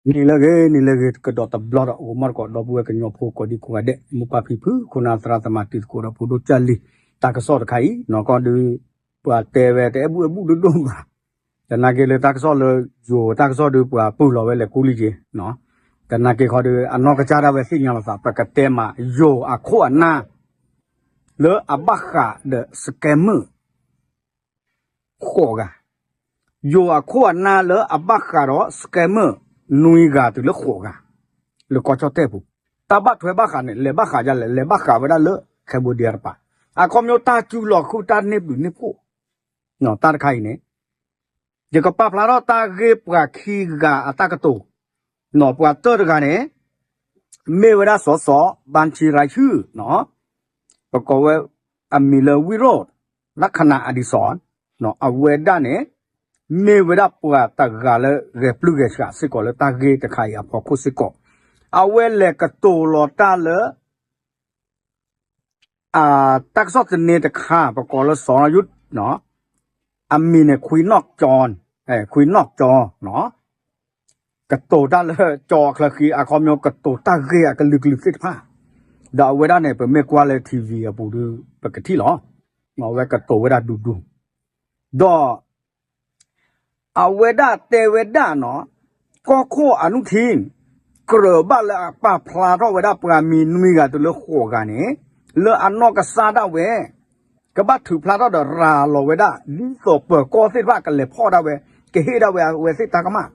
နံၤလၢအဂ့ၤ နံၤလၢအဂ့ၤ ကဒီးတဘျီဒီး အိၣ်မးတကိး ဒီပုၢ်ဝဲၢ်ကညီဖိ ကိးဒံကိးဂၤဒဲး မိၢ်ပၢ်ဖံဖု ခိၣ်နၢ်သရၣ်သမါ တံၤသကိးဒီးဖိဒိၣ်ကၢ်လံၤ တၢ်ကစီၣ်တခါအံၤ နီၢ်ကီၢ်ဒုး ပှၤတဲဝဲတအဲၣ်ဘူၣ်အဲၣ်ဘူၣ်ဒိၣ်ဒိၣ်မး သနာ်က့လၢတၢ်ကစီၣ်လၢယိၤတၢ်ကစီၣ်ဒုး ပှၤပၢၢ်လီၤဝဲလဲၤကူလံက့ၤ သနာ်က့ခီဒုး အနီၢ်ကစၢ်ဒၣ်ဝဲသ့ၣ်ညါလိာ်သး ပကတဲမး ယိၤအခိၣ်အနၢ် လၢအဘၣ်ဃးဒီး scammer ဃိးဂၤ, ယိၤအခိၣ်အနၢ်လၢအဘၣ်ဃးဒီး scammer နွံဂၤတုၤလၢဃိးဂၤ လၢကီၢ်ကၠီၣ်တဲၣ်ပူၤ, တၢ်ဘၣ်ထွဲဘၣ်ဃးန့ၣ် လဲၤဘၣ်ဃးဒ်လဲၣ်, လဲၤဘၣ်ဃးဝဲဒၣ်လၢ Cambodia တပၤ, အခီပညီတၢ်စုလီၤဃုာ်တၢ်န့ၢ်ဘျုးန့ၢ်ဖှိၣ် တၢ်တခါအံၤန့ၣ် ယကပာ်ဖျါထီၣ်တၢ်ဂ့ၢ်ပှၤခံဂၤအတၢ်ကတိၤ, ပှၤတၢၢ်တဂၤန့ၣ် မ့ၢ်ဝဲဒၣ်စီၤစီၤ ဘၣ်ဆံရၤဆူၣ် ပကိးဝဲ အမံၤလၢ ဝံရိၣ် လၢခနၣ်အဒံးစီၤ အဝဲဒၣ်န့ၣ် မ့ၢ်ဝဲဒၣ်ပှၤတဂၤလၢဂဲၤပျုၢ်ဂဲၤဆှးစ့ၢ်ကီးလၢတၢ်ဂ့ၢ်တခါအံၤအဖီခိၣ်စ့ၢ်ကီး, အဝဲလဲၤကတိၤလီၤတၢ်လၢ တၢ်ကစီၣ်သန့တခါ ပကိးလၢစီၤရၤယုၣ် အမံၤန့ၣ် ခွံနီၣ်ကၠီ, ခွံနီၣ်ကၠီ, ကတိၤတၢ်လၢကၠီအချၢဃံ အခီပညီကတိၤတၢ်ဂ့ၢ်အကလုာ်ကလုာ်သ့ၣ်တဖၣ်, ဒီးအဝဲဒၣ်န့ၣ် ပမ့ၢ်ကွၢ်လၢ ထံၣ်ဝံၤ အပူၤဒီး ပကထံၣ်လီၤ, အဝဲကတိၤဝဲဒၣ်ဒူဒူ, ဒီး အဝဲဒၣ်တဲဝဲဒၣ်နီၤ, ကီၢ်ခိၣ်အနုထံၣ် ကြၢးဘၣ်လၢအပာ်ဖျါထီၣ်ဝဲဒၣ်ပှၤမံၤနွံဂၤတုၤလၢဃိးဂၤန့ၣ်, လၢအနီၢ်ကစၢ်ဒၣ်ဝဲ ကဘၣ်ထုးဖျါထီၣ်ဒီးရၤလီၤဝဲဒၣ် ဒ်သိးပၢၤကီၢ်သ့ၣ်တဖၣ်ကလဲၤဖီၣ်ဒၣ်ဝဲ, ကဟ့ၣ်ဒၣ်ဝဲအဝဲသ့ၣ်တၢ်ကမၣ်,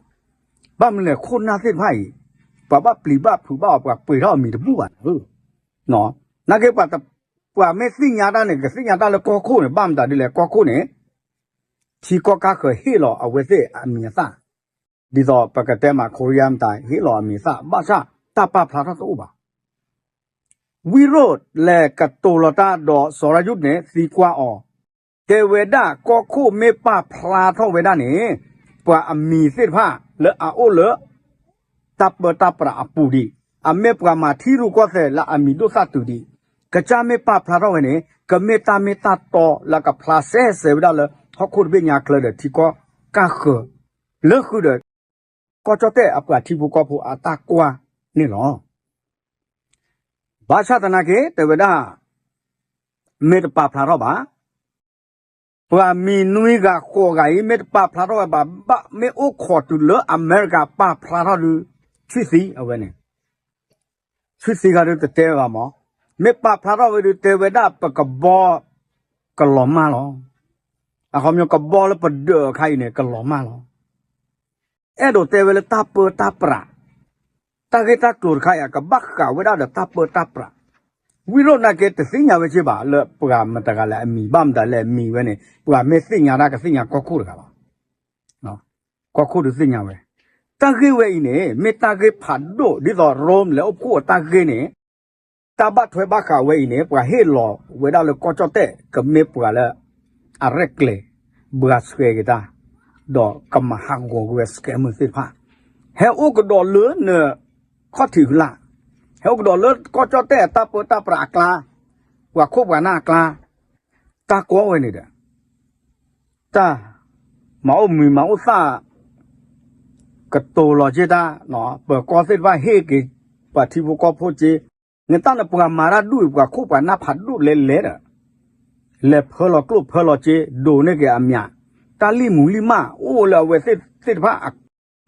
ဘၣ်မနုၤလဲၣ်ခိၣ်နၢ်သ့ၣ်တဖၣ်အံၤ, ပှၤဘၣ်ပျံၤဘၣ်ဖုးဘၣ်အီၤ ပှၤပှ့ၤထီၣ်အမံၤတဘူၣ်ဘၣ်န့ၣ်, နာ်က့ ပှၤမ့ၢ်သ့ၣ်ညါတၢ်န့ၣ် ကသ့ၣ်ညါတၢ်လၢကီၢ်ခိၣ်န့ၣ် ဘၣ်မတၤဒ်လဲၣ် ကီၢ်ခိၣ်န့ၣ် ထံကီၢ်ကါဃၢၤဟ့ၣ်လီၤအဝဲသ့ၣ်အမံၤအသၣ်, ဒ်သိးပကတဲမး ခိရံယါမတၤ ဟ့ၣ်လီၤအမံၤအသၣ် ဘၣ်ဆၣ်တၢ်ပာ်ဖျါထီၣ်တအိၣ်ဘၣ်. ဝံရိၣ်လဲၤကတိၤလီၤတၢ်ဒီးစီၤရၤယုၣ်န့ၣ် သံကွၢ်အီၤ, တဲဝဲဒၣ်ကီၢ်ခိၣ်မ့ၢ်ပာ်ဖျါထီၣ်ဝဲဒၣ်န့ၣ်, ပှၤအမံၤသ့ၣ်တဖၣ်လၢအအိၣ်လၢ တၢ်ပၢတၢ်ပြးအပူၤဒံး, အမ့ၢ်ပှၤမၤထံရူၢ်ကီၢ်သဲးလၢအမံၤဒိၣ်သၣ်တုၤဒံး, ကစၢ်မ့ၢ်ပာ်ဖျါထီၣ်ဝဲန့ၣ် ကမ့ၢ်တၢ်မ့ၢ်တၢ်တီလၢကဖျါစဲစဲဝဲဒၣ်လၢ ဟီၣ်ခိၣ်တဘ့ၣ်ညါချၢဒီးထံကီၢ်ကါဃၢၤ လၢဃုာ်ဒီး ကီၢ်ကၠီၣ်တဲၣ်အပှၤထံဖိကီၢ်ဖိအတၢ်ကွၢ်န့ၣ်လီၤ. ဘၣ်ဆၣ်သနာ်က့ တဲဝဲဒၣ် မ့ၢ်တပာ်ဖျါထီၣ်ဘၣ် ပှၤမံၤနွံဂၤဃိးဂၤအံၤ မ့ၢ်တပာ်ဖျါထီၣ်ဝဲဘၣ်, ဘၣ်မ့ၢ်အိၣ်ခိးတုၤလၢအမဲရကၤပာ်ဖျါထီၣ်ဒုး ဆံၣ်သံအဝဲန့ၣ်, ဆံၣ်သံခါဒုးတတဲဝဲဘၣ်မး, မ့ၢ်ပာ်ဖျါထီၣ်ဝဲဒုး တဲဝဲဒၣ်ပကဘီ ကလီၤမၢ်လီၤ. အခီပညီကဘီလၢပဒၢးအခါအံၤန့ၣ် ကလီၤမၢ်လီၤ. အဲၣ်ဒိးတဲဝဲလၢတၢ်ပၢတၢ်ပြး, တၢ်ဂ့ၢ်တၢ်ကျိၤတခါအံၤ အကဘၣ်ဃးဝဲဒၣ်ဒီးတၢ်ပၢတၢ်ပြး, ဝံရိၣ်နာ်က့တသ့ၣ်ညါဝဲက့ဘၣ် လၢပှၤမတၤတဂၤလဲၣ်အမံၤ ဘၣ်မတၤလဲၣ်အမံၤဝဲန့ၣ် ပှၤမ့ၢ်သ့ၣ်ညါတၢ်ကသ့ၣ်ညါကီၢ်ခိၣ်တဂၤလီၤ. ကီၢ်ခိၣ်ဒုးသ့ၣ်ညါဝဲ, တၢ်ဂ့ၢ်ဝဲအံၤန့ၣ် မ့ၢ်တၢ်ဂ့ၢ်ဖးဒိၣ် ဒ်သိးရိမ့ၤလဲၤအိၣ်ဖှိၣ်အတၢ်ဂ့ၢ်န့ၣ်, တၢ်ဘၣ်ထွဲဘၣ်ဃးဝဲအံၤန့ၣ် ပှၤဟ့ၣ်လီၤဝဲဒၣ်လၢကီၢ်ကၠီၣ်တဲၣ် ကမ့ၢ်ပှၤလၢ အရဲၣ်ကျဲၤ ဘှါဆှဲက့ၤတၢ်, ဒီးကမၤဟးဂီၤက့ၤဝဲ scammer သ့ၣ်တဖၣ်, ဟဲအိၣ်ကဒီးလၢနခီၣ်ထံးကလာ်, ဟဲအိၣ်ကဒီးလၢကီၢ်ကၠီၣ်တဲၣ်အတၢ်ပၢတၢ်ပြးအကျါ, ပှၤခိၣ်ပှၤနၢ်အကျါ, တၢ်ကီဝဲန့ၣ်ဒီး တၢ်မၤအိၣ်မံၤမၤအိၣ်သၣ် ကတိၤလီၤက့ၤတၢ်, ပၢၤကီၢ်သ့ၣ်တဖၣ်ဟ့ၣ်က့ၤ ပှၤထံဖိကီၢ်ဖိက့ၤ, နတၢ်နပှၤမၤတၢ်ဒူၣ်အံၤ ပှၤခိၣ်ပှၤနၢ်ဖးဒိၣ်လဲၣ်လဲၣ်ဒီး, လဲၤဖၢလီၤကျိၣ်ဖၢလီၤစ့ ဒိးန့ၢ်က့ၤအမၠး, တၢ်လံၣ်မူၤလံၣ်မၢ် အိၣ်လၢအဝဲသ့ၣ်တဖၣ်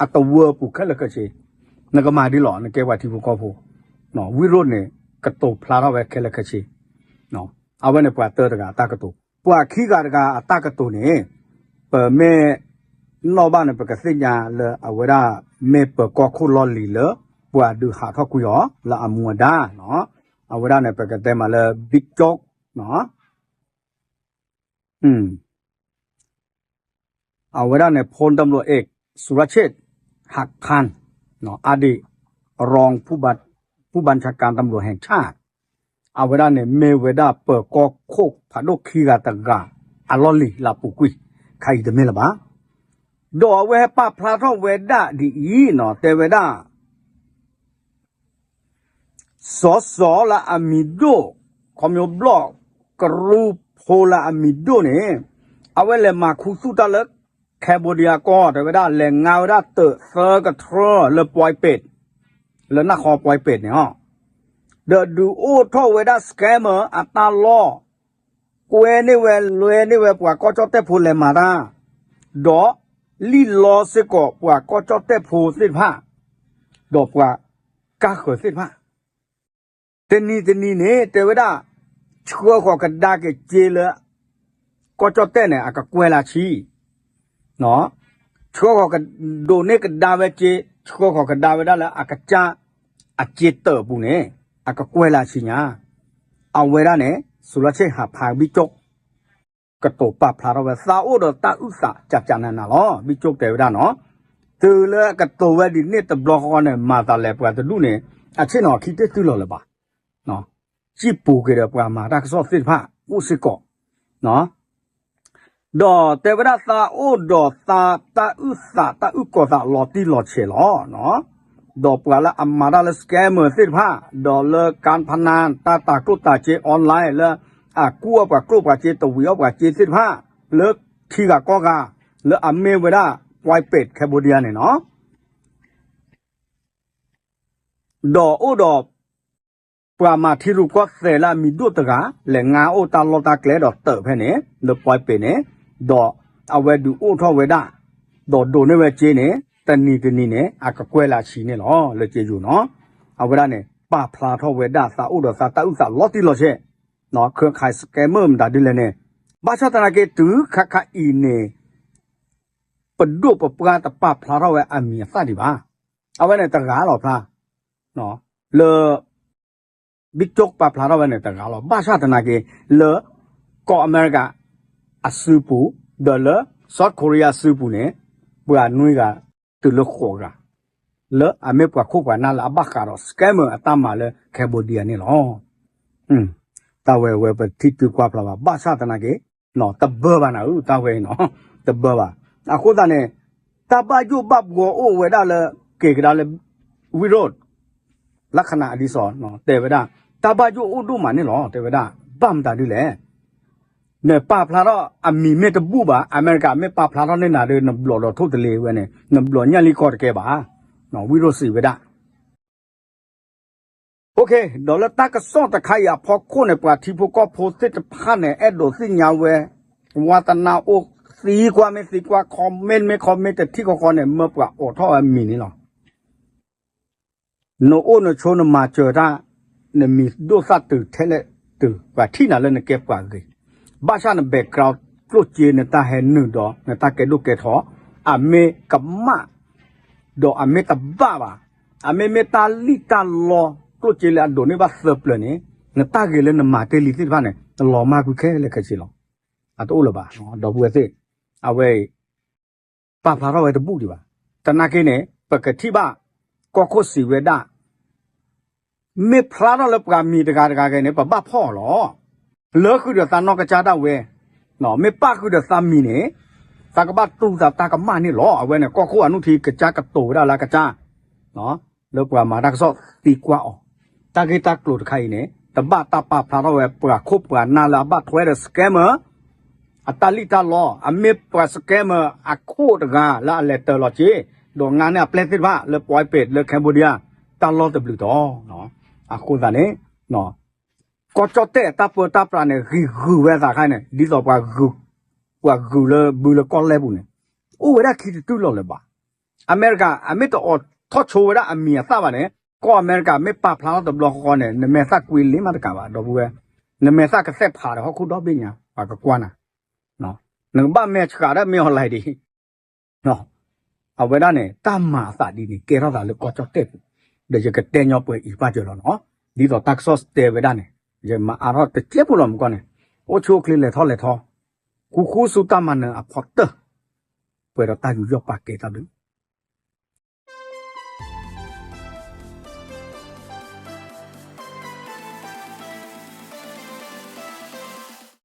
အတဝၢပူၤခဲလၢာ်ခဲဆ့, နကမၤဒ်လဲၣ် နကဲပှၤထံဖိကီၢ်ဖိ, ဝံရိၣ်န့ၣ် ကတိၤဖျါထီၣ်ဝဲခဲလၢာ်ခဲဆ့, အဝဲန့ၣ်ပှၤတၢတဂၤအတၢ်ကတိၤ, ပှၤခံဂၤတဂၤအတၢ်ကတိၤန့ၣ်, ပမ့ၢ်နီၣ်ဘၣ်န့ၣ် ပကသ့ၣ်ညါလၢအဝဲဒၣ် မ့ၢ်ပၢၤကီၢ်ခိၣ်လီၢ်လံၤလၢ ပှၤဒုးဟးထီၣ်ကွံာ်အီၤလၢအမူအဒါ, အဝဲဒၣ်န့ၣ် ပကတဲမးလၢ Big Joke အဝဲဒၣ်န့ၣ် พลตำรวจเอก สุรเชษฐ์ หักพาน อดีตรองผู้บัญชาการตำรวจแห่งชาติ အဝဲဒၣ်န့ၣ် မ့ၢ်ဝဲဒၣ်ပၢၤကီၢ်ခိၣ်ဖးဒိၣ်ခံဂၤတဂၤ အလီၢ်လံၤလၢအပူၤကွံာ် ခါအံၤတမ့ၢ်လၢၤဘၣ်. ဒီးအဝဲဟဲပာ်ဖျါထီၣ်ဝဲဒၣ်ဒ်အံၤနီၤ တဲဝဲဒၣ် စီၤစီၤလၢအမံၤဒိၣ်, ခီဖျိဘျီၣ်ကရူၢ်ဖိလၢအမံၤဒိၣ်န့ၣ်, အဝဲလဲၤမၤခူသူၣ်တၢ်လၢ Cambodia Cambodia ကီၢ် တဲဝဲဒၣ် လဲၤငါဝဲဒၣ်တၢးသၢကထြၢလၢ ပွဲးပ့း လၢနၢ်ဃီ ပွဲးပ့း န့ၣ်လီၤ. ဒီးဒုးအိၣ်ထီၣ်ဝဲဒၣ် scammer အတၢ်လီၢ်, ကွဲန့ၢ်ဝဲ လွဲန့ၢ်ဝဲပှၤကီၢ်ကၠီၣ်တဲၣ်ဖိလဲၤမၤတၢ်, ဒီးလံၣ်လီစ့ၢ်ကီးပှၤကီၢ်ကၠီၣ်တဲၣ်ဖိသ့ၣ်တဖၣ်, ဒီးပှၤကါဃၢၤသ့ၣ်တဖၣ် တနံၤတနံၤန့ၣ် တဲဝဲဒၣ် ဆှၢဃီၤကဒါက့ၤစ့လၢ ကီၢ်ကၠီၣ်တဲၣ်န့ၣ် အကကွဲၢ်လၢဆံ, ဆှၢဃီၤက ဒိးန့ၢ်ကဒါဝဲစ့, ဆှၢဃီၤကဒါဝဲဒၣ်လၢအကစၢ် အစ့တၢးအပူၤန့ၣ် အကကွဲၢ်လၢဆံညါ, အဝဲဒၣ်န့ၣ် စူၤလီၤဆ့ၣ်ဟးဖးဘံၣ်ကၠိၣ် ကတိၤပာ်ဖျါထီၣ်ဝဲ သးအိၣ်ဒီးတၢ်အုၣ်သးကကနးနးလီၤ. ဘံၣ်ကၠိၣ်တဲဝဲဒၣ်နီၤ, တုၤလၢကတိၤဝဲဒ်န့ၣ်တဘျီဃီန့ၣ် မၤသးလဲၤပှၤတဒူၣ်န့ၣ် အဆ့ၣ်နီၤခံတ့ၢ်တုၤလီၤလၢၤဘၣ်, စံၣ်ပူၤက့ၤဒီးပှၤမၤတၢ်ကစီၣ်သ့ၣ်တဖၣ်အိၣ်စ့ၢ်ကီး ဒီးတဲဝဲဒၣ်သးအိၣ်ဒီးသးတၢ်အုၣ်သးတၢ်အုၣ်ကီၤသးလီၤတံၢ်လီၤဆဲးလီၤ. ဒီးပှၤလၢအမၤတၢ်လၢ scammer သ့ၣ်တဖၣ်, ဒီးလၢ การพนัน တၢ်တၤကျိၣ်တၤစ့ online လၢအကူၣ်အီၣ်ပှၤကျိၣ်ပှၤစ့ တဝံၤအီၣ်ပှၤစ့သ့ၣ်တဖၣ် လၢထံဂၤကီၢ်ဂၤ လၢအမ့ၢ်ဝဲဒၣ် ပွဲးပ့း Cambodia န့ၣ်နီၤ ဒီးအိၣ်ဒီး ပှၤမၤထံရူၢ်ကီၢ်သဲးလၢအမံၤဒိၣ်တဂၤ လဲၤငါအိၣ်တၢ်လီၢ်တၢ်ကျဲဒီးတၢးဖဲန့ၣ် လၢပွဲးပ့းန့ၣ်, ဒီးအဝဲဒုးအိၣ်ထီၣ်ဝဲဒၣ်, ဒီးဒိးန့ၢ်ဝဲစ့န့ၣ် တနံၤတနံၤန့ၣ် အကကွဲၢ်လၢအဆံန့ၣ်လီၤ လၢစ့ယိၤနီၤ. အဝဲဒၣ်န့ၣ် ပာ်ဖျါထီၣ်ဝဲဒၣ်သးအိၣ်ဒီးသးတၢ်အုၣ်သးလီၤတံၢ်လီၤဆဲး, ခၢခး scammer မတၤဒ်လဲၣ်န့ၣ်, ဘၣ်ဆၣ်သနာ်က့ တုၤခါခါအံၤန့ၣ် ပဒိၣ်ပပှၢ်တပာ်ဖျါထီၣ်ဝဲအမံၤအသၣ်ဒံးဘၣ်. အဝဲန့ၣ်တဂၤလီၤဖျါ, လၢ ဘံၣ်ကၠိၣ်ပာ်ဖျါထီၣ်ဝဲန့ၣ်တဂၤလီၤ. ဘၣ်ဆၣ်သနာ်က့ လၢကီၢ်အမဲရကၤအစုပူၤ, ဒီးလၢ South Korea အစုပူၤန့ၣ် ပှၤနွံဂၤတုၤလၢဃိးဂၤ လၢအမ့ၢ်ပှၤခိၣ်ပှၤနၢ်လၢအဘၣ်ဃးဒီး scammer အတၢ်မၤလၢ Cambodia န့ၣ်လီၤ. တၢ်ဝဲဝဲပထံၣ်တုၤကွၢ်ဖျါဘၣ်, ဘၣ်ဆၣ်သနာ်က့ တဘၢဘၣ်နၤဧၢ, တၢ်ဝဲအံၤနီၤ တဘၢဘၣ်. အဃိသတးန့ၣ် တၢ်ဘၣ်ယိၣ်ဘၣ်ဘှီအိၣ်ဝဲဒၣ်လၢ က့ၤကဒါလၢ ဝံၤရိၣ် လၢခနၣ်အဒံးစီၤ တဲဝဲဒၣ် တၢ်ဘၣ်ယိၣ်အိၣ်ဒိၣ်မးန့ၣ်လီၤ တဲဝဲဒၣ် ဘၣ်မတၤဒ်လဲၣ် နပာ်ဖျါထီၣ်အမံၤမ့ၢ်တဘူၣ်ဘၣ်, အမဲရကၤမ့ၢ်ပာ်ဖျါထီၣ်န့ၢ်နၤဒီး နဘျီၣ်ဒီးထိၣ်တလ့ဝဲန့ၣ် နဘျီၣ်ညၣ်လံကီၢ်တကဲဘၣ်, ဝံၤရိၣ်စံးဝဲဒၣ် OK, ဒီးလၢတၢ်ကစီၣ်တခါအံၤအဖီခိၣ်န့ၣ် ပှၤထံဖိကီၢ်ဖိသ့ၣ်တဖၣ်န့ၣ် အဲၣ်ဒိးသ့ၣ်ညါဝဲ, ဝါသနာအိၣ်သံကွၢ်မ့ၢ်သံကွၢ် comment မ့ၢ် comment တထံၣ်ဃီဃီန့ၣ် မၢပှၤအိးထီၣ်ဝဲမံၤန့ၣ်လီၤ. နအိၣ်နဆိးနမၤစၢၤတၢ်, နမံၤဒိၣ်သၣ်တုၤထဲလဲၣ်တုၤ ပှၤထံၣ်နၤလၢနကဲပှၤဂ့ၤ, ဘၣ်ဆၣ်န background ကျိၣ်စ့ နတၢ်ဟဲနုာ်ဒီး နတၢ်ကဲဒိၣ်ကဲထီ အမ့ၢ်ကမၣ် ဒီးအမ့ၢ်တဘၣ်ဘၣ်, အမ့ၢ်မ့ၢ်တၢ်လံၣ်တၢ်လီကျိၣ်စ့လၢအဒိးန့ၢ်ဘၣ်သၢပျၢၤန့ၣ်, နတၢ်ဂ့ၤလၢနမၤတ့ၢ်လံသ့ၣ်တဖၣ်န့ၣ် လီၤမၢ်ကွံာ်ခဲလၢာ်ခဲဆ့လီၤ. အတအိၣ်လၢၤဘၣ်, ဒီပုၢ်ဝဲၢ်သ့ၣ်, အဝဲအံၤ ပာ်ဖျါထီၣ်ဝဲတဘူၣ်ဒံးဘၣ်. သနာ်က့န့ၣ် ပကထံၣ်ဘၣ် ကီၢ်ခိၣ်စံးဝဲဒၣ် မ့ၢ်ဖျါထီၣ်လၢပှၤမံၤတဂၤတဂၤဂ့ၤန့ၣ် ပဘၣ်ဖီၣ်အီၤလီၤ. လၢဃုာ်ဒီးသးနီၢ်ကစၢ်ဒၣ်ဝဲ, မ့ၢ်ပၣ်ဃုာ်ဒီးသးမံၤန့ၣ် သးကဘၣ်တူၢ်သးတၢ်ကမၣ်န့ၣ်လီၤ. အဝဲန့ၣ် ကီၢ်ခိၣ်အနုၢ်ထံကစၢ်ကတိၤဝဲဒၣ်လၢအကစၢ် လၢပှၤမၤတၢ်ကစီၣ်သံကွၢ်အီၤ, တၢ်ဂ့ၢ်တၢ်ကျိၤတခါအံၤန့ၣ် တဘၣ်တၢ်ပာ်ဖျါထီၣ်ဝဲပှၤခိၣ်ပှၤနၢ်လၢအဘၣ်ထွဲဒီး scammer အတၢ်လံၣ်တၢ်လီ, အမ့ၢ်ပှၤ scammer အခိၣ်တဂၤလၢအလဲၤတၢၤလီၤစ့, ဒီးငါန့ၢ်အပျဲၢ်သ့ၣ်တဖၣ်လၢ ပွဲးပ့း လၢ Cambodia တၢ်လီၢ်တဘျုးတီၤ. အဃိသတးန့ၣ် ကီၢ်ကၠီၣ်တဲၣ်အတၢ်ပၢတၢ်ပြးန့ၣ် ဂံၢ်ဂုာ်ဝဲအသးခါန့ၣ် ဒ်သိးပှၤဂုာ်လၢဘုလၢကီၢ်လဲၢ်ပူၤန့ၣ် အိၣ်ဝဲဒၣ်ခံတတုၤလီၤလၢၤဘၣ်. အမဲရကၤ အမ့ၢ်တအိးထီၣ်ဆိဝဲဒၣ်အမံၤအသၣ်ဘၣ်န့ၣ် ကီၢ်အမဲရကၤမ့ၢ်ပာ်ဖျါထီၣ်တဘျီဃီဃီန့ၣ် နမဲာ်သၣ်ကွံလ့မးတကးဘၣ် ဒီပုၢ်ဝဲၢ်, နမဲာ်သၣ်ကသဲၣ်ဖးဒီးဟီၣ်ခိၣ်ဒီဘ့ၣ်ညါ ပှၤကကွၢ်နၤ, နကဘၣ်မဲာ်ဆှးဒၣ်မ့ၢ် online ဒံး အဝဲဒၣ်န့ၣ် တၢ်မၤအသးဒ်န့ၣ် ကဲထီၣ်သးလၢကီၢ်ကၠီၣ်တဲၣ်ပူၤ, ဒီးယကတဲညီပှဲၤအံၤပာ်စၢၤလီၤနီၤ, ဒ်သိးတၢ်ကစီၣ်တဲဝဲဒၣ်န့ၣ် ယမၤအါထီၣ်တကဲပူၤလီၤမူကီၢ်န့ၣ်, အိၣ်ဆူၣ်အိၣ်ချ့လဲၤထီၣ်လဲၤထီ, ဃူဃူဆူတၢ်မၤနၢၤအဖီတၢၢ်, ပှဲၤဒီးတၢ်ယူးယီၣ်ပာ်ကဲတၢ်ဘျုး